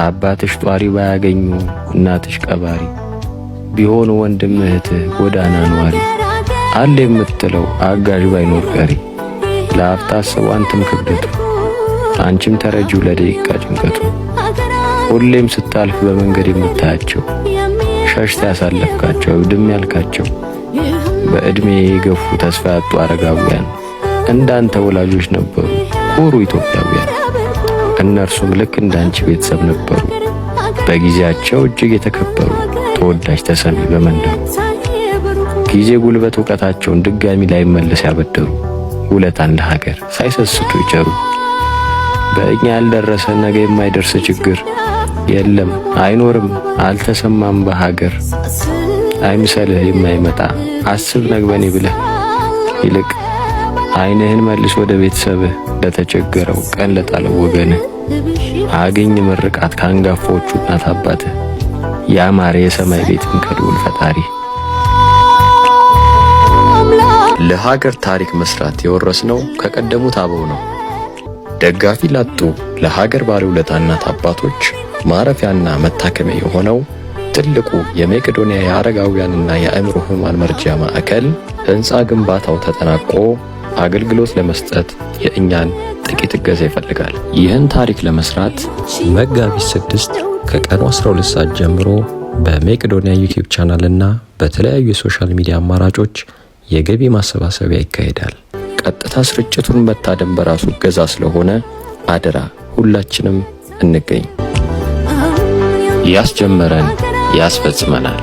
አባትሽ ጧሪ ባያገኙ እናትሽ ቀባሪ ቢሆኑ ወንድም እህትህ ጎዳና ኗሪ አለ የምትለው አጋዥ ባይኖር ቀሪ ለአፍታ አስበው አንተም ክብደቱ አንቺም ተረጂው ለደቂቃ ጭንቀቱ። ሁሌም ስታልፍ በመንገድ የምታያቸው ሸሽተ ያሳለፍካቸው እብድም ያልካቸው በዕድሜ የገፉ ተስፋ ያጡ አረጋውያን እንዳንተ ወላጆች ነበሩ ኩሩ ኢትዮጵያውያን። እነርሱም ልክ እንዳንቺ ቤተሰብ ነበሩ፣ በጊዜያቸው እጅግ የተከበሩ ተወዳጅ ተሰሚ በመንደሩ። ጊዜ ጉልበት እውቀታቸውን ድጋሚ ላይመለስ ያበደሩ ውለታን ለሀገር ሳይሰስቱ ይቸሩ። በእኛ ያልደረሰ ነገ የማይደርስ ችግር የለም አይኖርም አልተሰማም በሀገር። አይምሰልህ የማይመጣ አስብ ነግበኔ ብለህ ይልቅ ዓይንህን መልስ ወደ ቤተሰብህ ለተቸገረው ቀን ለጣለው ወገንህ አግኝ ምርቃት ከአንጋፋዎቹ እናት አባትህ ያማረ የሰማይ ቤትን ከልዑል ፈጣሪ። ለሀገር ታሪክ መስራት የወረስነው ከቀደሙት አበው ነው። ደጋፊ ላጡ ለሀገር ባለውለታ እናት አባቶች ማረፊያና መታከሚያ የሆነው ትልቁ የመቄዶንያ የአረጋውያንና የአእምሮ ሕሙማን መርጃ ማዕከል ሕንፃ ግንባታው ተጠናቆ አገልግሎት ለመስጠት የእኛን ጥቂት እገዛ ይፈልጋል። ይህን ታሪክ ለመስራት መጋቢት 6 ከቀኑ 12 ሰዓት ጀምሮ በመቄዶንያ YouTube channel እና በተለያዩ የ social media አማራጮች የገቢ ማሰባሰቢያ ይካሄዳል። ቀጥታ ስርጭቱን መታደም በራሱ እገዛ ስለሆነ አደራ ሁላችንም እንገኝ። ያስጀመረን ያስፈጽመናል።